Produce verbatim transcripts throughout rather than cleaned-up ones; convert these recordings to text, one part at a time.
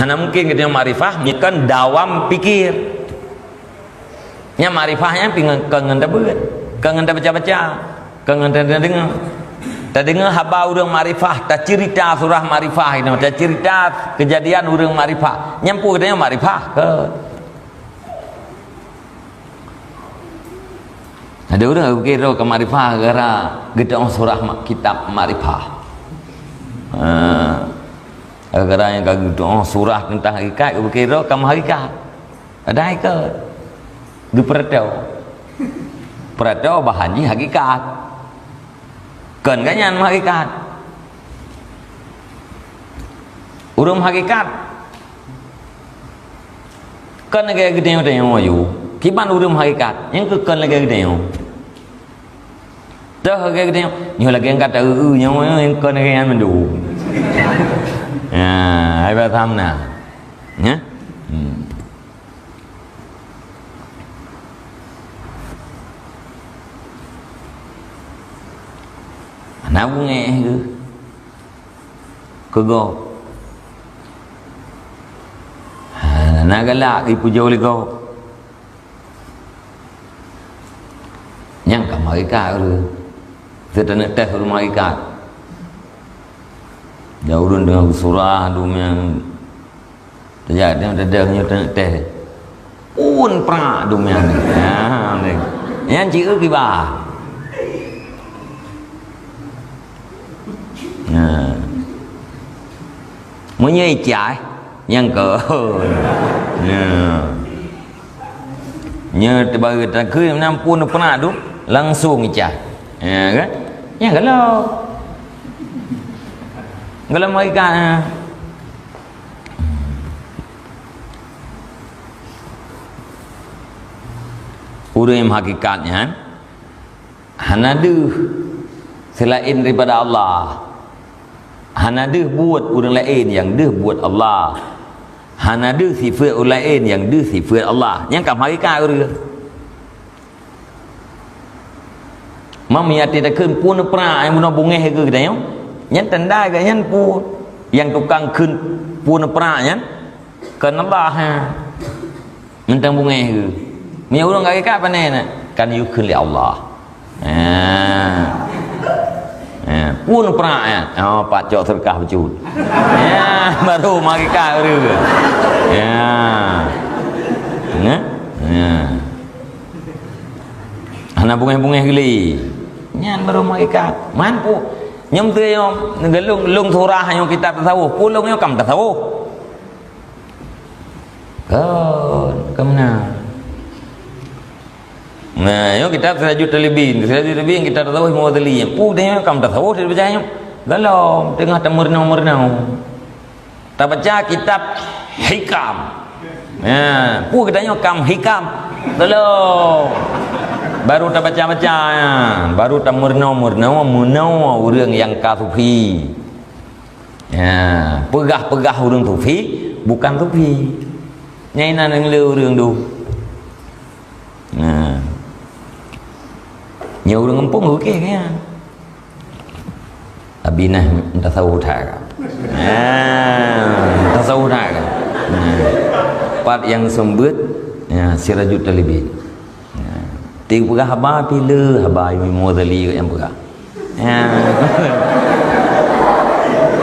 Hana mungkin geutanyoe makrifah meunyoe kon dawam pikir. Nyan makrifah nyan pi ngon, kon ngon tabeuet, kon ngon tabaca-baca, kon ngon tadeungoe. Tadeungoe haba ureuëng makrifah, taceurita surah makrifah, taceurita keujadian ureuëng makrifah. Nyan peue geutanyoe makrifah, kon. Ada ureuëng geupike droe ka makrifah gara-gara geutu'oh surah ma-, kitab makrifah. Ha. Gara-gara nyang ka geutu'oh surah teuntang hakikat, geupike droe ka meuhakikat. Padahai kon. Geupeuratoe. Peuratoe bahan jih hakikat. Kon gobnyan meuhakikat. Ureuëng meuhakikat. Kon lagée geutanyoe-tanyoe aju. Kiban ureuëng meuhakikat, nyang keu kon lagée geutanyoe. Toh lagée geutanyoe, nyoe lagée nyang ka ta-eu-eu nyoe, nyang kon lagée nyan mandum. Ya, hai paham na? Ya? Hmm. Hana beungéh geuh keu gob. Ha, na galak jipujoe lé gob. Nyang ka meuhakikat ureuëng. Teuteuneuek teh ureuëng meuhakikat. Dan ureuëng deungoe surah, dum nyang Tajak teuh, teuh, teuh, nyoe teuh, teuh. Pun prak dum nyan. Ha, ni. Nyan ci eu kiban. Nah. Meunyoe icai, nyang kon. Nah. Nyoe teubaru takheun, meunan pun prak dum, langsung icai. Ya kan? Nyang galak. Galak meuikat, ha. Ureuëng nyang hakikat nyan hana deuh seulaén daripada Allah. Hana deuh buet ureuëng laén nyang deuh buet Allah. Hana deuh sifeuet ureuëng laén nyang deuh sifeuet Allah. Nyan ka hakikat ureuëng. Meunyoe até takheun pun prak nyang bunoe beungéh keu geutanyoe, nyan tanda geuh nyan pun nyang tukang kheun pun prak nyan kon Allah, ha. Mantong beungéh keu. Meunyoe ureuëng ka hakikat pane na, kan yue kheun lé Allah. Ha. Ha, pun prak nyan. Oh, pat cok seudeukah bacut. Ya, baru meuhakikat ureuëng. Ya. Nah? Ya. Hana beungéh-beungéh geuh lé. Nyan baru meuhakikat. Man pu-, nyoe teuh nyoe, geulong, long surah nyoe kitab tasawuf. Pu long nyoe kam tasawuf. Kon, kon meunan. Nah, nyoe kitab Sirajut Talibin. Sirajut Talibin kitab tasawuf Imam Ghazali. Pu teuh nyoe kam tasawuf dibaca nyoe. Galom, teungoh tameurunoe-meurunoe. Tabaca kitab Hikam. Ya, peue geutanyoe kam hikam? Tolong. Baru tabaca-baca, ya. Baru tameurunoe-meurunoe, meunoe ureuëng nyang ka sufi. Ya, peugah-peugah ureuëng sufi, bukan sufi. Nyang inan nyang le ureuëng tu. Nah. Nyoe ureuëng gampông oke kan? Abi nah tasawuf that ka. Nah, tasawuf that ka. Nah. Pat nyang seumeubeuet, ya, Sirajut Talibin. Nah. Ti peugah haba pi le haba Imam Ghazali nyang peugah. Ya.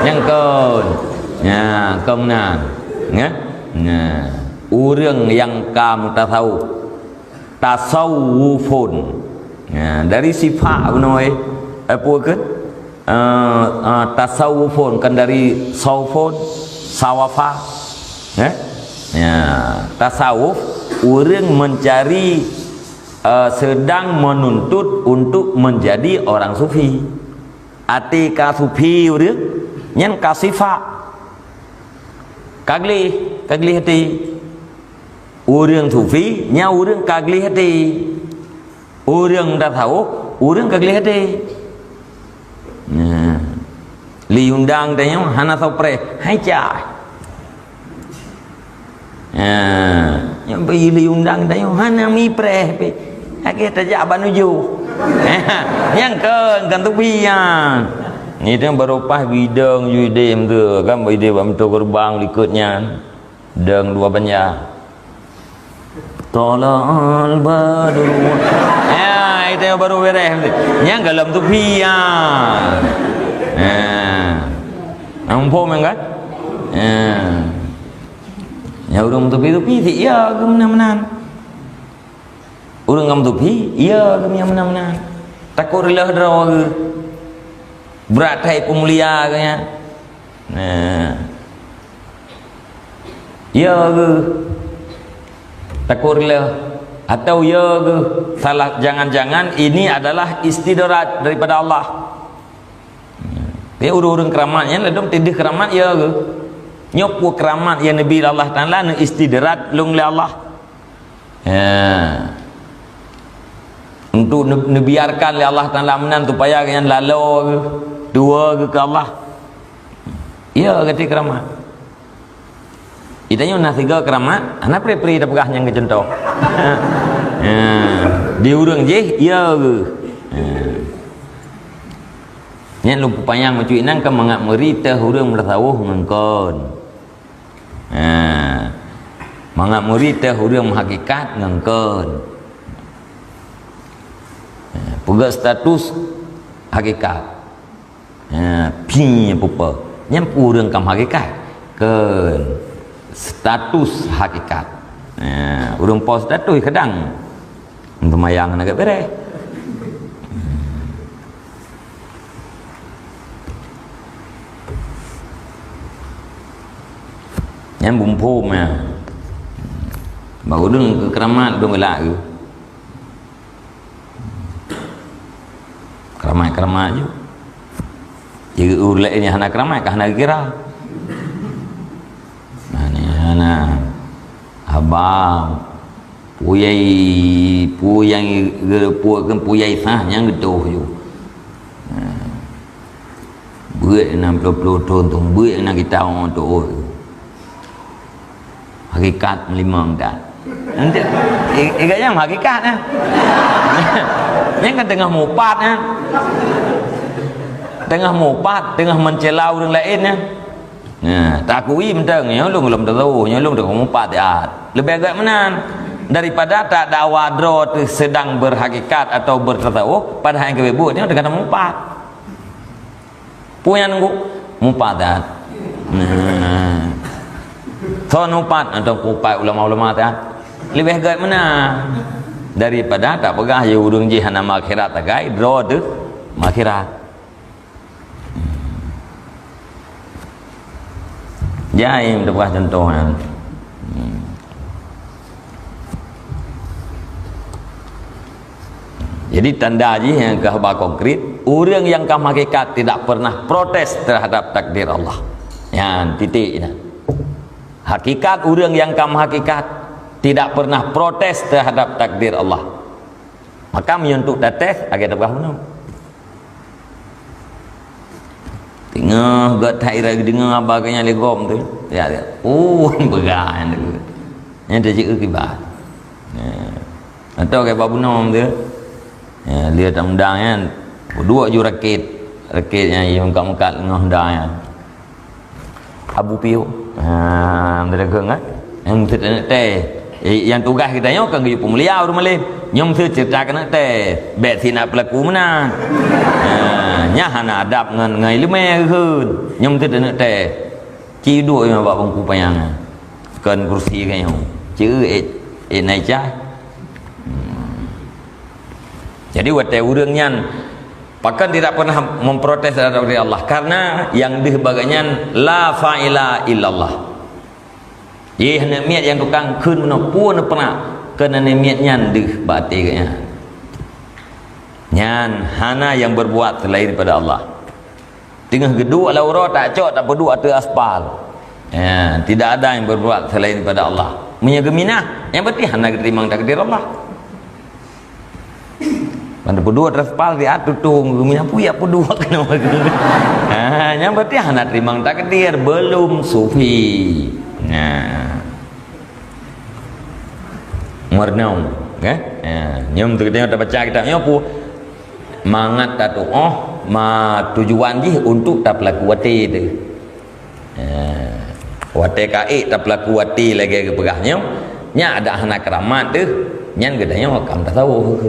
Nyang kon. Ya, kon meunan. Ya. Nah. Ureuëng nyang ka meutasawuf. Tasawufun. Ya, dari sifat bunoe, eh, peue kheun? Eh, eh, tasawufun, kan dari saufun, sawafa. Eh? Ya, tasawuf, ureuëng mencari, eh, sedang menuntut untuk menjadi orang sufi. Até ka sufi ureuëng, nyan ka sifat. Ka gleh, ka gleh até. Ureuëng sufi, nyan ureuëng ka gleh até. Ureuëng tasawuf, ureuëng ka gleh até. Nah. Li undang tanyoe hana soe preh, hai cah. Nah, nyang bri li undang tanyoe hana mi preh pih. Lagée tajak ban ujoe. Nyang kon, kon tubi nyan. Ni teuh baru paih bidong ju idem tu kan, idem bak pintoe geurbang likot nyan. Dong dua banja. Tolol baru. Ya, itu yang baru beres. Nyang galom tupi ya. Ya. Nampak kan? Ya. Nyang ureueng tupi-tupi si ya geumenan-menan. Ureueng ngon tupi, ya geumenan-menan. Takot rilah droe geuh. Brat hai peumulia geuh nyan. Nah. Ya geuh. Takot rilah. Atau ya geuh. Salah, jangan-jangan ini adalah istidraj daripada Allah. Tapi ureueng-ureueng keuramat nyan ladom tideh keuramat ya geuh. Nyoe peue keuramat nyang neubi lé Allah Taala, neu istidraj lôn lé Allah. Ya. Untuk ne-, neubiarkan lé Allah Taala meunan supaya gobnyan lalo geuh, tuwo geuh keu Allah. Ya, gata keuramat. Geutanyoe na sigoe keuramat, hana pri-pri tapeugah nyang keu cuntoh. Ya. Di ureueng jih, ya geuh. Ya. Nyan lôn peupanyang meucue inan keu mangat murit teuh ureueng meutasawuf ngon kon. Ha. Mangat murit teuh ureueng meuhakikat ngon kon. Ha. Peugah status hakikat. Ha. Pi pupa. Nyan peue ureueng ka meuhakikat. Kon status hakikat. Ha. Ureueng po status kadang. Seumayang na geubeureh. Nyan bumphom nyan. Bak ureueng keu keuramat dong galak geuh. Keuramat-keuramat ju. Jadi ureueng laén nyang hana keuramat ka hana geukira. Nah, ni hana. Abang, puyai, puyai, puyai sah nyang geutoh ju. Nah. Beuet na ploh-ploh thon tu, beuet na kita orang tu. Hakikat melimang dah. Nanti, i-, i-, gaya hakikat, eh. Nyan kan teungoh mupat, eh. Teungoh mupat, teungoh meucela ureueng laén, eh. Nah, takui mantong, nyoe lôn lom teutuh, nyoe lôn teungoh mupat, ya. Leubeh gét meunan daripada tak dakwa droe teuh sedang berhakikat atau bertasawuf, padahai nyang keubeue buet nyoe teungoh mupat. Peue nyang nunggu? Mupat that. Nah. Soe mupat atau kupat ulama-ulama that? Leubeh gét meunan daripada tapeugah ya ureueng jih hana meuakhirat tagai, droe teuh meuakhirat. Jai tapeugah contoh nyan. Hmm. Jadi tanda jih nyang keu haba konkret, ureueng nyang ka meuhakikat tidak pernah protes terhadap takdir Allah. Nyan titik nyan. Hakikat ureueng nyang ka meuhakikat tidak pernah protes terhadap takdir Allah. Maka meunyoe untuk tates, lagèe tapeugah bunoe. Teungoh gét that irai geudeungoe haba geuh nyan lé gob tu. Ya, ya. Oh, peugah nyan tu. Nyan teuceueu kiban. Ya. Atau kayak bak bunoe tu. Ya, dia tak mudah nyan. Peuduek ju rakét. Rakét nyan, ya, meukat-meukat teungoh da nyan. Abu Pio. Ha, beutôi kan? Nyang meuseut aneuk teh. Eh, nyang tugaih geutanyoe kan geuyue peumulia ureueng malém. Nyoe meuseut ceurita keuneuk teh. Bèk sinak peulaku meunan. Ha, nyan hana adab ngon, ngon ileumèe geukheun. Nyoe meuseut aneuk teh. Ci duek nyoe bak bungku panyang. Kon kursi geutanyoe. Ci ék, ék naicah. Hmm. Jadi watèe ureueng nyan Pakon tidak pernah memprotes terhadap takdir Allah? Karena nyang deuh bak gobnyan la fa'ila illallah. Yeh aneuk miet nyang tukang kheun meunoe pun peunak keu aneuk miet nyan deuh bak até gobnyan. Nyan hana nyang berbuat selain daripada Allah. Teungoh geuduek lam uroe tak cok tak peuduek ateueh aspal. Ya, tidak ada yang berbuat selain daripada Allah. Meunyoe geuminah, nyang berarti hana geuteurimong takdir Allah. Ban peuduek teuraspal siat tutong, geuminah puyah peuduek keunoe. Ha, nyan berarti hana teurimong takdir, belum sufi. Nah. Meureunoe, kan? Ha, nyoe teukeudeh tabaca kitab nyoe peue? Mangat tatuoh Ma tujuan jih untuk tapeulaku watée teuh. Ha. Watée ka ék tapeulaku watée lagée geupeugah nyoe, nyan adak hana keuramat teuh, nyan geutanyoe ka meutasawuf.